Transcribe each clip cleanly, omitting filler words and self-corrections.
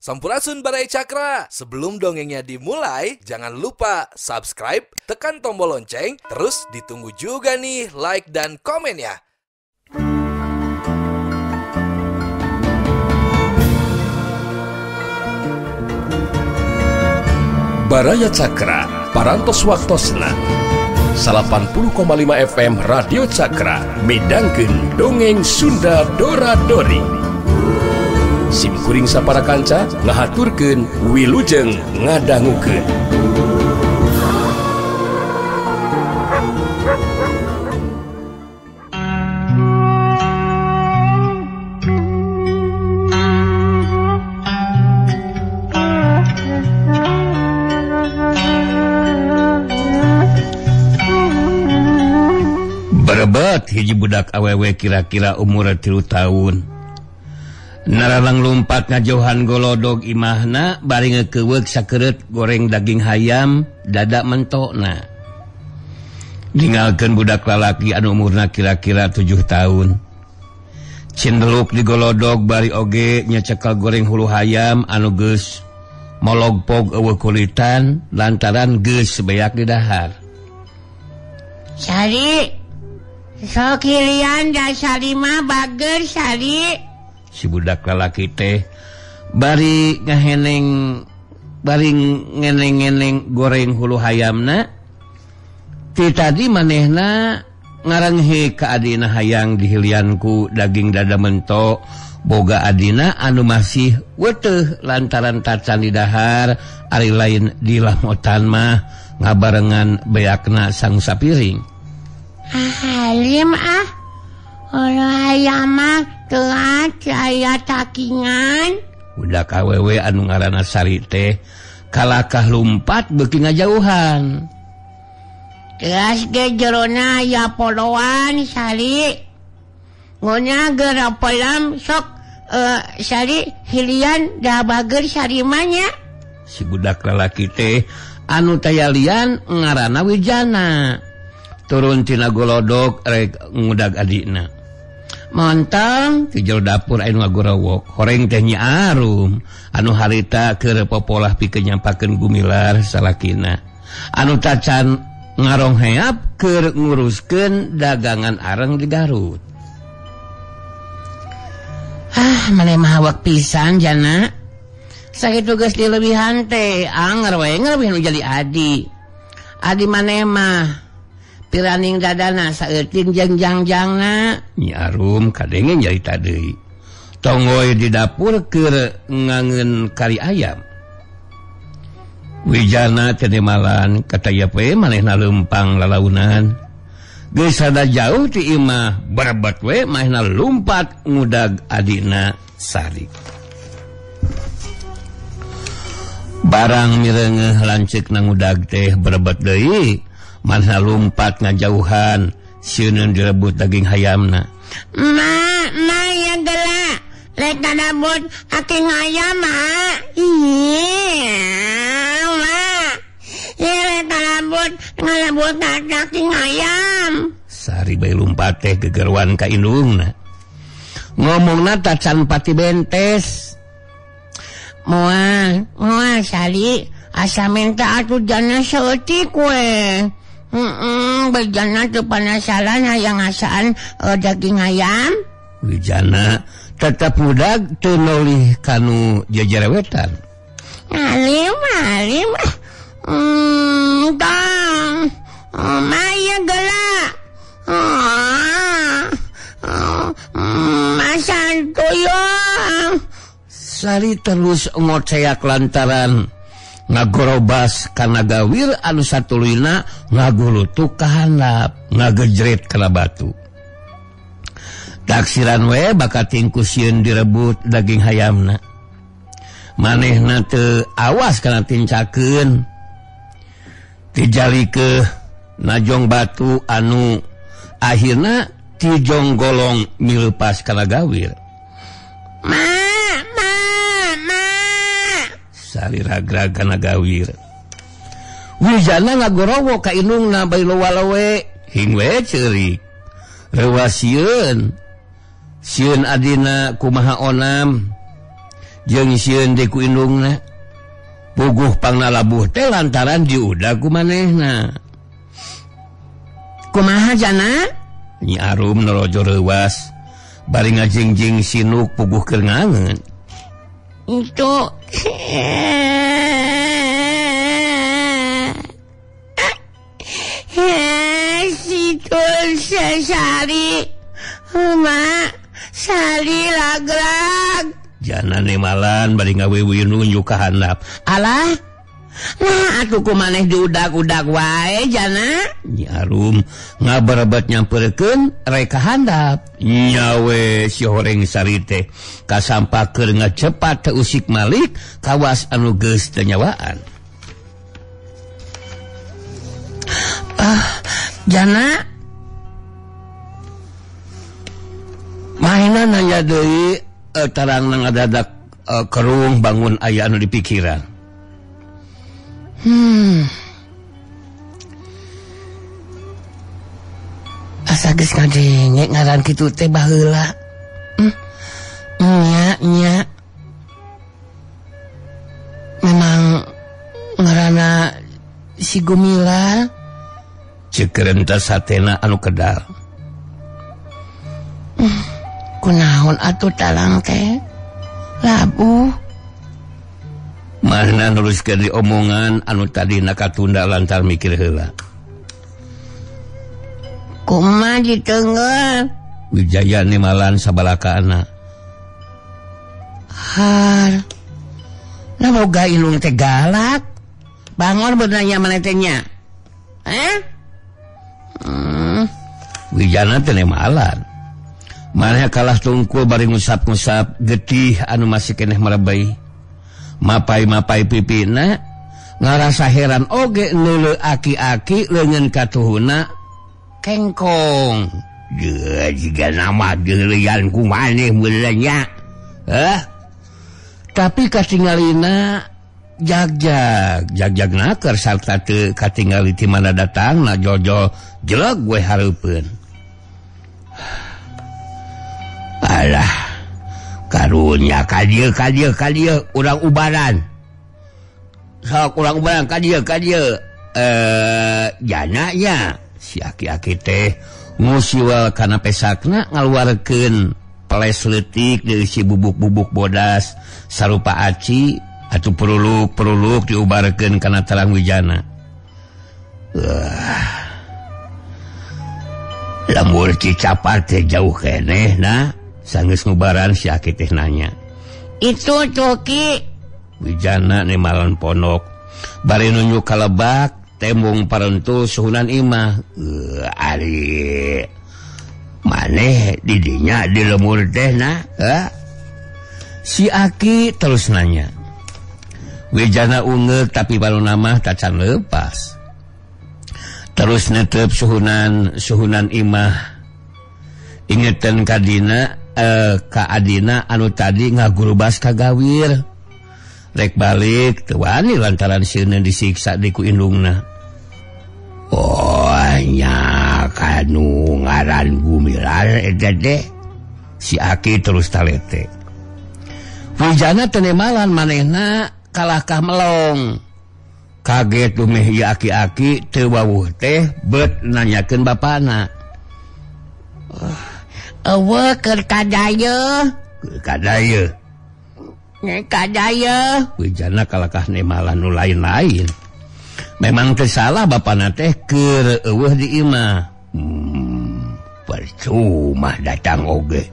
Sampurasun Baraya Cakra. Sebelum dongengnya dimulai, jangan lupa subscribe, tekan tombol lonceng, terus ditunggu juga nih like dan komen ya. Baraya Cakra, Parantos Waktosna 80,5 FM Radio Cakra midangkeun dongeng Sunda Dora Dori. Sim kuring sapara kanca ngahaturkeun wilujeng ngadangukeun. Berebet hiji budak awewe kira-kira umur 3 tahun. Naralang lumpat ngajauhan golodog imahna bari ngekeuweuk sakeureut goreng daging hayam dada mentokna. Ninggalkeun budak lalaki anu umurna kira-kira 7 tahun. Cindeluk di golodog bari oge nyecekel goreng hulu hayam anu geus mologpog eueuh kulitan lantaran geus beak di dahar. Sari, sok hilian da Sari mah bager Sari. Si budak lalaki teh bari ngaheneng bari ngeneng-ngeneng goreng hulu hayamna. Ti tadi manehna ngaranghe ka adina hayang dihilianku daging dada mentok boga adina anu masih weteh lantaran tacan di dahar ari lain di lamotan mah ngabarengan beakna sang sapiring. Halim ah, hulu hayam mah telat aya takingan. Budak awewe anu ngaranna Sari teh kalakah lumpat beuki ngajauhan. Telas ge jerona aya poloan Sari. Ngona geura pelam sok Sari hilian da bager Sari mah nya. Si budak lalaki teh anu tayalian ngaranna Wijana. Turun tina golodog rek ngudag adina. Montong ti jero dapur anu ngagorowok horeng teh Nyi Arum anu harita keur popolah pikeun nyampakeun gumilar salakina anu tacan ngarongheap keur nguruskeun dagangan areng di Garut. Ah, maneh mah hawak pisan jana. Sakitu geus dilebihan teh anger we ngaleubihan jadi adi. Adi maneh mah piraning dadana saeuting jeung jangjangna. Nyi Arum kadenge nyarita deui. Tonggoy di dapur keur ngangeun kari ayam. Wijana teh malan kata we manehna leumpang lalaunan. Geus sada jauh ti imah berebet we manehna lumpat ngudag adina Sari. Barang mireungeuh lanceukna ngudag teh berebet deui. Manehna lumpat ngajauhan sieun direbut daging hayamna. Ma, ma ya gela, rek ngadabut aking hayam ma. Iya, ma. Iya rek ngadabut ngadabut aking hayam. Sari bae lumpat teh gegeruan ka indungna. Ngomongna tacan pati bentes. Moal, moal Sari, asa minta atuh jana saeutik we. Bejana tuh penasaran hayang asaan daging ayam. Wijana tetap mudag teu nolih kanu jajarewetan. Alim alim. Tong. Maya gela. Masan tuyong. Sari terus ngoceak lantaran ngagorobas kana gawir anu satuluyna ngagulutuk ka handap ngagejret kana batu. Taksiran we bakat tingku sieun direbut daging hayamna. Manehna teu awas kana tincakeun. Tijali ke najong batu anu akhirna tijong golong mileupas kana gawir. Ma, ma, ma. Sari ragrag kana gawir. Wijana ngagorowo ka indungna bari lowa-lowe hing we ceurik. Reuwas sieun. Sieun adina kumaha onam. Jeung sieun deui ku indungna. Puguh pangna labuh teh lantaran diudag ku manehna. Kumaha jana? Nyi Arum norojo reuwas bari ngajingjing sinuk puguh keur ngangeun. Itu situ sari ma sari laglag. Jana nemalan bari ngawiwi nunjuk ka handap. Alah, nah atuh ku maneh diudag-udag wae jana. Nyi Arum ngabarebat nyamperkeun rek ka handap. Nyawe si horeng sari teh kasampa keur ngacepat teu usik malik kawas anu geus teu nyawaan. Jana mahena nanya deui tarang ngadadak kerung bangun aya anu dipikiran. Asa geus ngadenge ngaran kitu teh baheula. Nya nya. Memang ngaranna si Gumilar. Ceuk rentas hatena anu kedal. Kunaon atuh talang teh labuh. Mahna neruskeun di omongan anu tadina katunda lantar mikir heula. Kumaha diteungeun? Wijaya nemalan sabalakaana. Har. Nah boga ilung teh galak. Bangun beunanya maneh teh nya. Eh? Wijana teh nemalan. Maneh kalah tungkul bari ngusap-ngusap getih anu masih keneh merebei. Mapai-mapai pipina ngarasa heran oge neuleuh aki-aki leungeun katuhuna kengkong. Deuh jiga nama deuleuyan ku maneh meureun nya. Heh. Tapi katingalina jagjag, jagjag naker sarta teu katingali ti mana datangna jojol jeleg we hareupeun. Alah, karunya ka dieu ka dieu ka dieu urang ubaran. Sok urang ubaran ka dieu ka dieu. Jana nya si aki-aki teh ngusiwal kana pesakna ngaluarkeun peles leutik diisi bubuk-bubuk bodas sarupa aci atuh peruluk-peruluk diubarkeun kana terang Wijana. Lembur Cicapar teh jauh keneh nah. Sanggeus ngubaran si aki teh nanya. Itu Coki. Wijana nemalan ponok bari nunjuk ka lebak tembung parentul suhunan imah. Ari maneh didinya di lemur teh nah. Si aki terus nanya. Wijana ungeuk tapi baru nama tacan lepas. Terus netep suhunan imah. Ingetan kadina ka adina anu tadi ngagurubas ka gawir. Rek balik teu wani lantaran sieun disiksa di ku indungna. Oh nya kanu ngaran Gumilar eta teh. Si aki terus talete. Wijana teu nemalan manehna kalahkah melong. Kaget dumeh ieu aki-aki teu wawuh teh bet nanyakeun bapana. Eueuh keur kadaya. Keur kadaya. Kadaya. Wijana kalakah nemalan nu lain-lain. Memang teu salah bapana teh keur eueuh di imah. Percuma datang oge.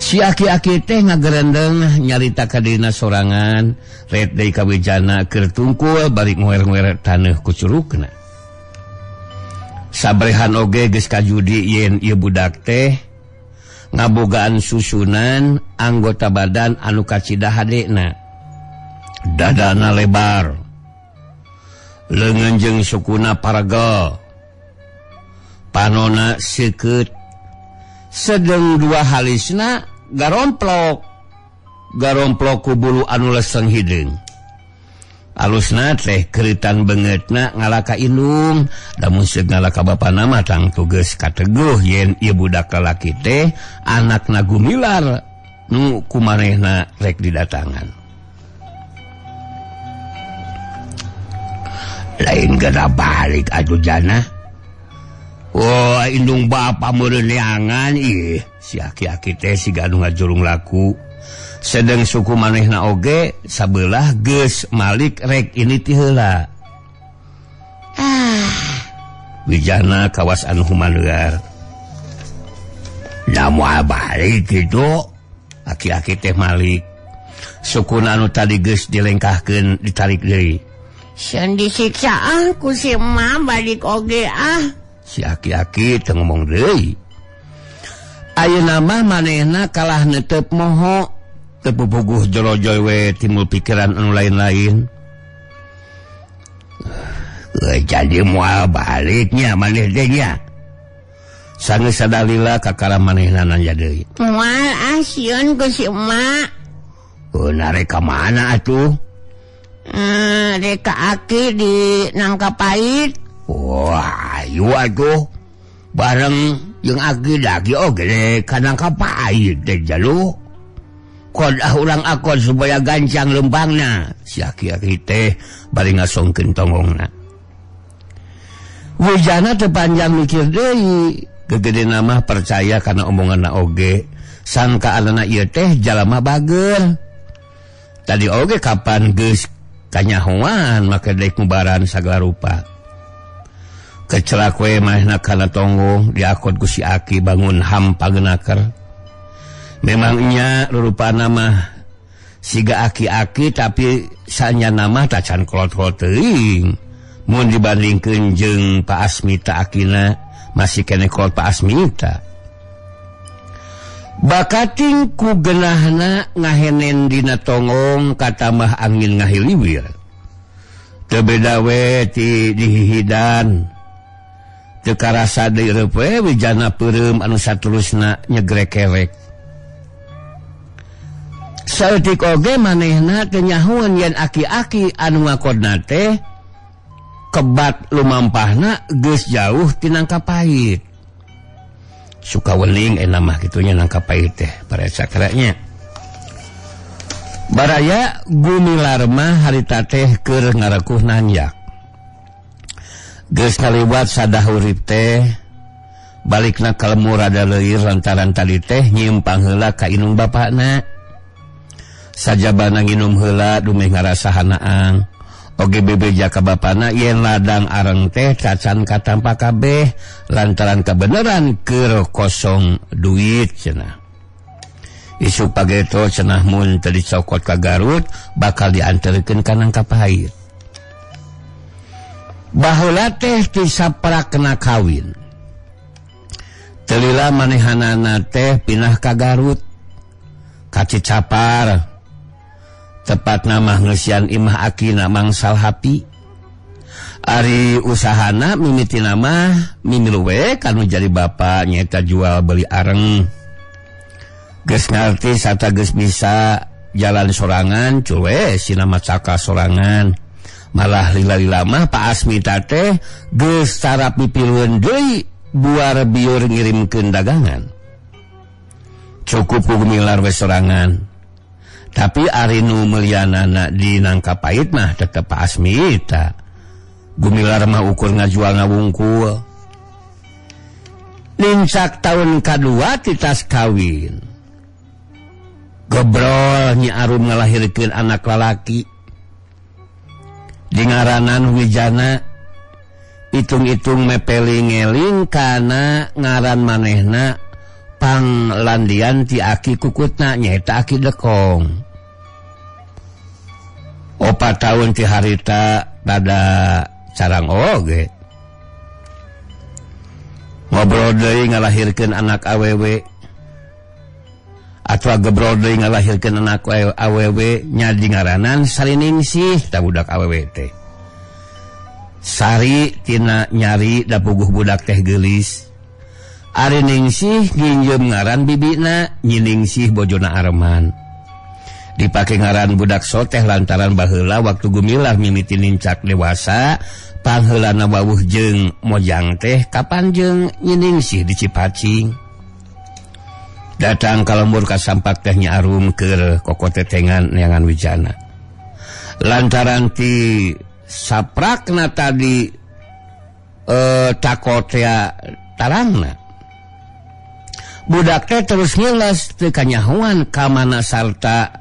Si aki-aki teh ngagerendeng nyarita ka dina sorangan, ret deui ka Wijana keur tungkul bari ngoer-ngoer taneuh ku curugna. Sabrehan oge geus kajudi yen ieu budak teh ngabogaan susunan anggota badan anu kacida hadena. Dadana lebar, leungeun jeung sukuna paragel, panona seukeut, sedeng dua halisna garomplok, garomplok ku bulu anu leseng hideung. Alusna teh keritan beungeutna ngalaka indung, lamun seug ngalaka bapana mah tangtu geus kateguh yen ieu budak lalaki teh anakna Gumilar nu kumanehna rek didatangan. Lain gera balik atuh jana. Wah, indung bapa meureun neangan ih, si aki-aki teh siga anu ngajurung laku. Sedeng suku manehna oge sabelah geus malik rek ini ti heula. Ah, Wijana kawas anu humanear. Da moal balik kitu. Aki-aki teh malik. Sukuna anu tadi geus dilengkahkeun ditarik deui. Sieun disiksa ah ku si emak balik oge ah. Si aki-aki teu ngomong deui. Ayeuna mah manehna kalah netep moho, teu pupuguh jorojoy we timbul pikiran anu lain-lain. Jadi moal baliknya maneh teh nya. Sanggeus sadalila kakara manehna nanya deui. Moal ah sieun ku si emak. Narek ka mana atuh? Rek ka aki di Nangka Pait. Wah, ayo atuh. Bareng jeung aki daki oge ka Nangka Pait teh jalu. Kod ah urang akod supaya gancang lempangna. Si aki-aki teh bari ngasongkeun tonggongna. Wijana teu panjang mikir deui. Gegedena mah percaya kana omonganna oge. Sangkaanana ieu teh jalma bager. Tadi oge kapan geus kanyahoan make deuk mubaran sagala rupa. Kecelak we manehna kana tonggong diakod ku si aki bangun hampa genaker. Memangnya rupana mah siga aki-aki tapi sanyana mah tacan kolot-kolot teuing. Mun dibandingkeun jeung Pak Asmita akina masih keneh kolot Pak Asmita. Bakating ku genahna ngahenen dina tonggong katamah angin ngahiliwir. Teu beda we ti dihihidan. Teu karasa deui reup we wijana peureum anu saterusna nyegrekerek. Saeutik oge manehna teu nyahoeun yen aki-aki anu ngakodna teh kebat lumampahna geus jauh ti Nangka Pait. Suka wening enak mah kitunya Nangka Pait teh para sakranya. Baraya Gumilar mah harita teh keur ngarekuh nanjak. Geus ngaliwat sadah urip teh balikna ka lembur rada leuir lantaran tadi teh nyimpang heula ka inung bapakna. Sajabana nginum heula dumeh ngarasa hanaang. Oge bebeja ka bapana yen ladang areng teh cacan katampa kabeh lantaran kebenaran keur kosong duit cenah. Isuk pageto cenah mun teu dicokot ka Garut bakal dianterkeun ka Nangka Pait. Baheula teh ti saprakna kawin. Teu lila manehanana teh pinah ka Garut. Ka Cicapar. Tepatna mah ngeusian imah akina Mangsal Hapi. Ari usahana mimitina mah mimilu we kanu jadi bapa nyaeta jual beli areng. Geus ngarti sarta geus bisa jalan sorangan cuwe sina macaka sorangan. Malah lila-lila mah Pak Asmita teh geus tarap mipilueun deui buar biur ngirimkeun dagangan. Cukup ku Gumilar we sorangan. Tapi ari nu melianana di Nangka Pait mah tetep Pak Asmita. Gumilar mah ukur ngajual ngawungkul. Nincak tahun kadua titas kawin. Gebrol Nyi Arum ngalahirkeun anak lalaki. Dingaranan Wijana. Itung-itung mepeli ngeling kana ngaran manehna panglandian ti aki kukutna nyaeta aki Dekong. 4 tahun ti harita pada carang oge. Ngobrol deui ngalahirkeun anak awewe. Atawa gebrol deui ngalahirkeun anak awewe nya dingaranan Sariningsih ta budak awewe teh. Sari tina nyari da puguh budak teh geulis. Ari Ningsih nginjeum ngaran bibina, Nyiningsih bojona Arman. Dipake ngaran budak soteh lantaran baheula waktu Gumilar mimiti nincak dewasa, pangheulana wawuh jeung mojang teh kapan jeung Nyiningsih di Cipacing. Datang ka lembur ka sampak teh Nyi Arum keur kokotetengan neangan Wijana. Lantaran ti saprakna tadi takotea tarangna. Budak teh terus ngiles teu kanyahoan ka mana sarta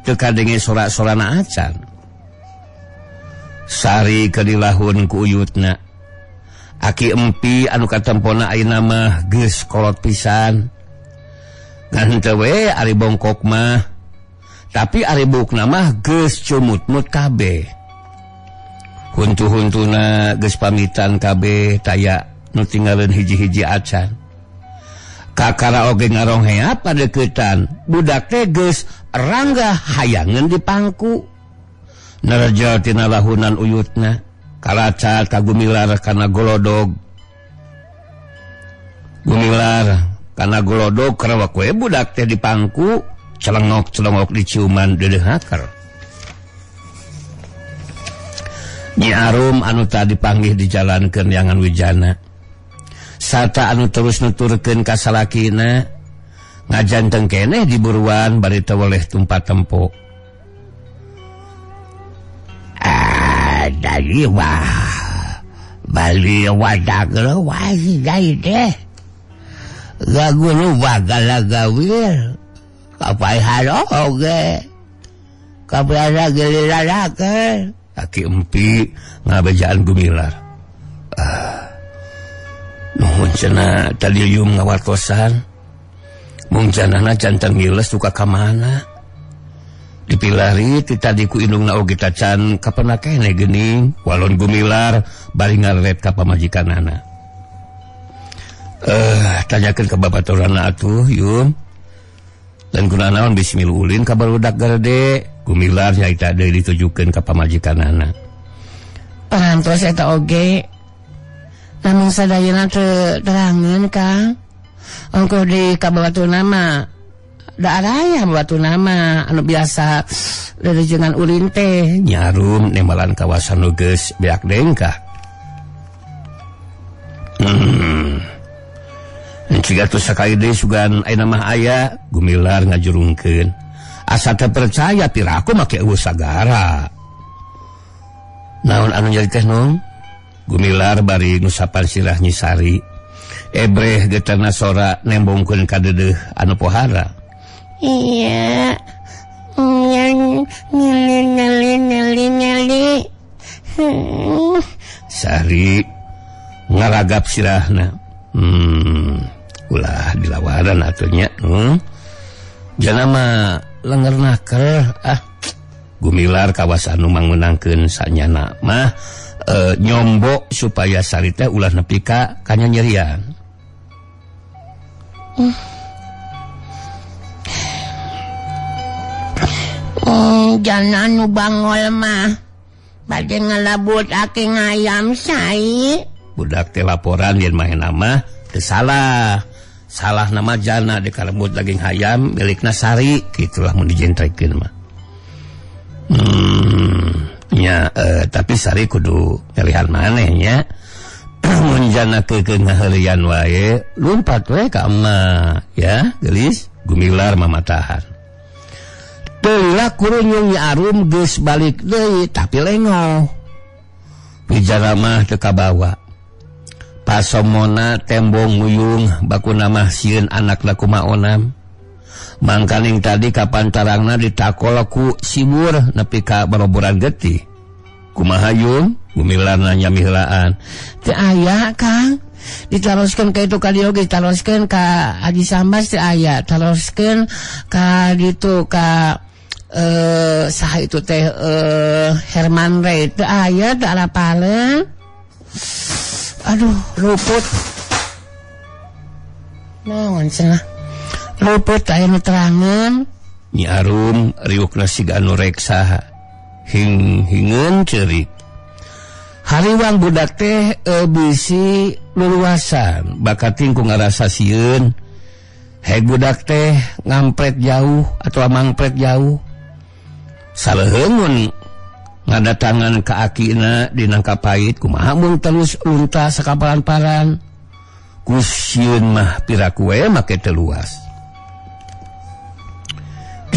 teu kadenge sorak-sorana acan. Sari kedilahun ku uyutna. Aki empi anu katempona ayeuna mah geus kolot pisan. Ngan teu we ari bongkok mah, tapi ari bukna mah geus cumutmut kabeh. Huntu-huntuna geus pamitan kabeh taya nu tinggaleun hiji-hiji acan. Kakara oge ngaronghea padeukeutan, budak teh geus ranggah hayangeun di pangku. Nerja tina lahunan uyutna, kalacat ka gumilar kana golodog. Gumilar kana golodog karawak we budak teh di pangku, celengok-celengok diciuman deudeuh haker. Nyi Arum anu tadi panggih di jalan keur neangan Wijana. Sarta anu terus nuturkeun ka salakina ngajanteng keneh di buruan bari teu weleh tumpat tempo. Ah, dari wah bali wadak wah dai teh. Gaguru bagalagawir kapai halo oge. Kapai gelirarakeun. Aki empi ngabejaan gumilar. Nuhun cenah tadi yum ngawartosan. Mung janana jantan ngiles duka ka mana. Dipilari ti tadi ku indungna oge tacan kapena keneh geuning walon gumilar bari ngaret ka pamajikanana. Tanyakeun ka babaturanna atuh yum. Dan kunanaon bisi milu ulin ka barudak garede gumilar nyaita deui ditujukeun ka pamajikanana. Parantos eta oge. Namun sadayana teu terangeun Kang. Ongkoh di ka babatuna mah da araya babatuna mah anu biasa rerejengan ulin teh. Nyi Arum nembalan kawasan nu geus beak dengkah. Ciga atuh sakali deui sugan ayeuna mah aya gumilar ngajurungkeun. Asa teu percaya piraku make eueuh sagara. Naon anu nyeri teh Nung? Gumilar bari ngusapan sirah Nyi Sari. Ebreh getarna sora nembongkeun ka deudeuh anu pohara. Iya. Nyeli nyeli nyeli nyeli. Sari ngaragap sirahna. Ulah dilawaran atuh nya. Jana mah lenger naker ah. Gumilar kawas anu mangmenangkeun sanyana mah nyombok supaya Sari teh ulah nepi ka kanyanyerian. Jana nu bangol mah bade ngalabut aki ngayam sai. Budak teh laporan yen mah mah teu salah. Salah nama jana dikalebut daging hayam milikna Sari kitulah mun dijentrekeun mah. Nya tapi Sari kudu ngelihan maneh nya. Mun jana keukeuh ngaheuleuyan wae lumpat we ka emak ya geulis gumilar mamatahan. Teu lila kurunyung Nyi Arum geus balik deui tapi lengoh. Wijana mah teu kabawa. Pasomona tembong nguyung bakuna mah sieun anakna kumaonam. Mangkaning tadi kapan tarangna ditakol ku sibur nepi ka baroboran getih. Kumaha yum? Gumilar nanya miheulaan. Teu aya Kang. Ditaroskeun ka itu ka dieu oge ditaroskeun ka Haji Sambas teu aya. Taroskeun ka ditu ka saha itu teh Herman Ray teu aya teu arapaleun. Aduh, luput. Naon cenah? Luput aya nu terangeun. Nyi Arum riukna siga anu rek saha. Hing-hingeun ceurik. Hariwang budak teh bisi luluasan, bakating ku ngarasa sieun. Heg budak teh ngampret jauh atau mangpret jauh. Saleuheun ngadatangan ka akina di nangka pait kumaha mun terus lunta sakapalan-paran. Ku sieun mah piraku we make teu luas.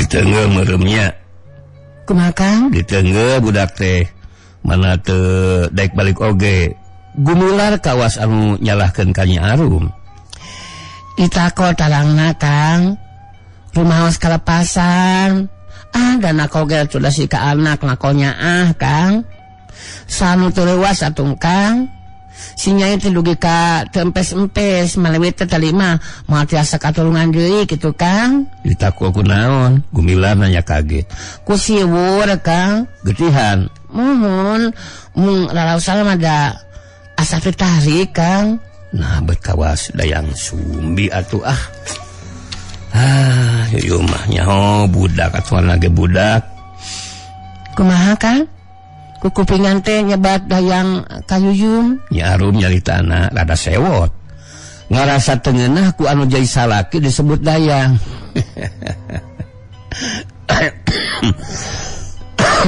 Ditenggel meremnya. Kumaha Kang? Ditenggel budak teh. Mana teu daek balik oge. Gumilar kawas anu nyalahkeun ka Nyi Arum. Ditako tarangna Kang. Rumaos kalepasan. Ah dan nakogel sudah si ka anak nakonya ah Kang. Sanu teu leuwas atuh Kang. Si nyai teh dugi ka teu empes-empes malewi teh talima moal tiasa katulungan deui kitu Kang. Ditako ku naon? Gumilar nanya kaget. Ku siwur Kang. Getihan. Muhun mung rarausan mah da asa teu tarik Kang. Nah bet kawas Dayang Sumbi atuh ah. Ah, yuyu mah nyaho budak atuh lagi budak. Kumaha Kang? Kukupingan teh nyebat Dayang Kayuyum. Nyi Arum nyaritana rada sewot. Ngarasa tengenah ku anu jadi salaki disebut dayang.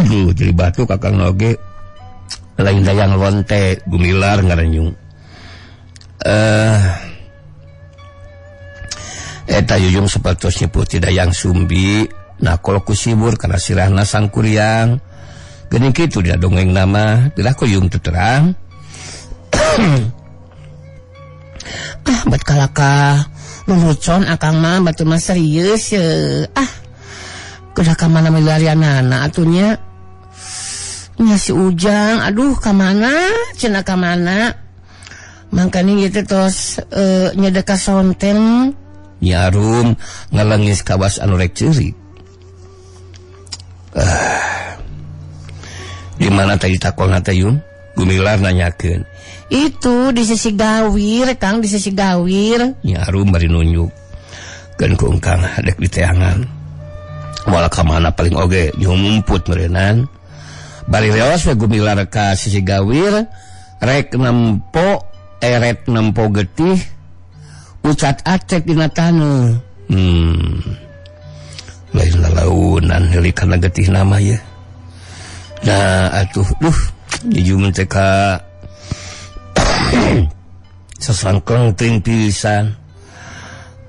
Duh, jadi batu kakang oge lain dayang lonte gumilar ngarenyung. Eta Yuyung sapertos nyebut Dayang Sumbi nakol ku sibur kana sirahna Sangkuriang. Geuning kitu dina dongeng nama, gelah ku Yuyung teu terang. Ah, bet kalaka lulucon akang mah batu mah serius ye. Ah, kudah ka mana milarianana atuh nya. Nya si Ujang, aduh ka mana? Cenah ka mana? Mangkani ieu teh tos nyedeka sonten. Nyi Arum ngalengis kawas anu rek ceurik. Di mana tadi takolna teh Yum? Gumilar nanyakeun. Itu di sisi gawir, Kang, di sisi gawir. Nyi Arum bari nunjuk. Keun ku engkang dek diteangan. Moal ka mana paling oge nyumumput meureunnan. Bari leos we Gumilar ka sisi gawir, rek nempo eret nempo getih ucat acek dina taneuh. Lain lalaunan heuli kana getih nama ye. Nah atuh duh jujur teh ka sasangkleng teuing pisan.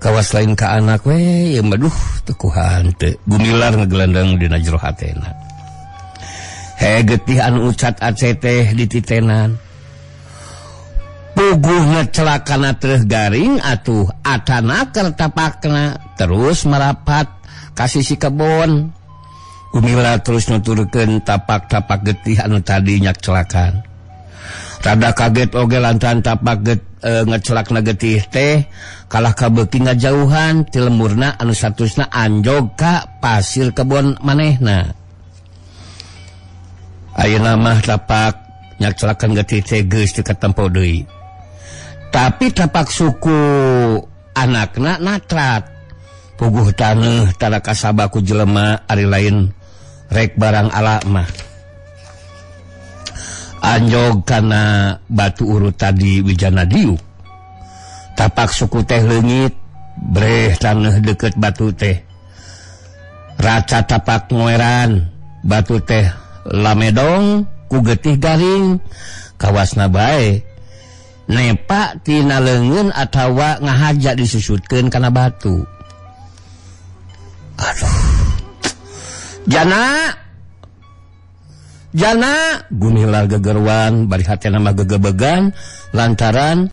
Kawas lain ka anak we ieu mah duh teu kuhan teu. Gumilar ngagelandang dina jero hatena. He getih anu ucat acek teh dititenan. Puguh ngecelakana terus garing atuh atana kertapakna terus merapat ka sisi kebon. Gumilar terus nuturkeun tapak-tapak getih anu tadi nyakcelakan. Rada kaget oge lantaran tapak ngecelakna getih teh kalah kabeuki ngajauhan ti lemurna anu satusna anjog ka pasir kebon manehna. Ayeuna mah tapak nyakcelakan getih teh geus teu katempo deui. Tapi tapak suku anakna natrat. Puguh taneuh tara kasaba ku jelema ari lain rek barang ala mah. Anjog kana batu urut tadi wijana diuk. Tapak suku teh leungit, breh taneuh deukeut batu teh. Raca tapak ngoeran, batu teh lamedong ku getih garing, kawasna bae. Nepa tina leungeun atawa ngahaja disusutkeun kana batu. Aduh. Jana. Jana, Gumilar gegerwan bari hatena mah gegebegan lantaran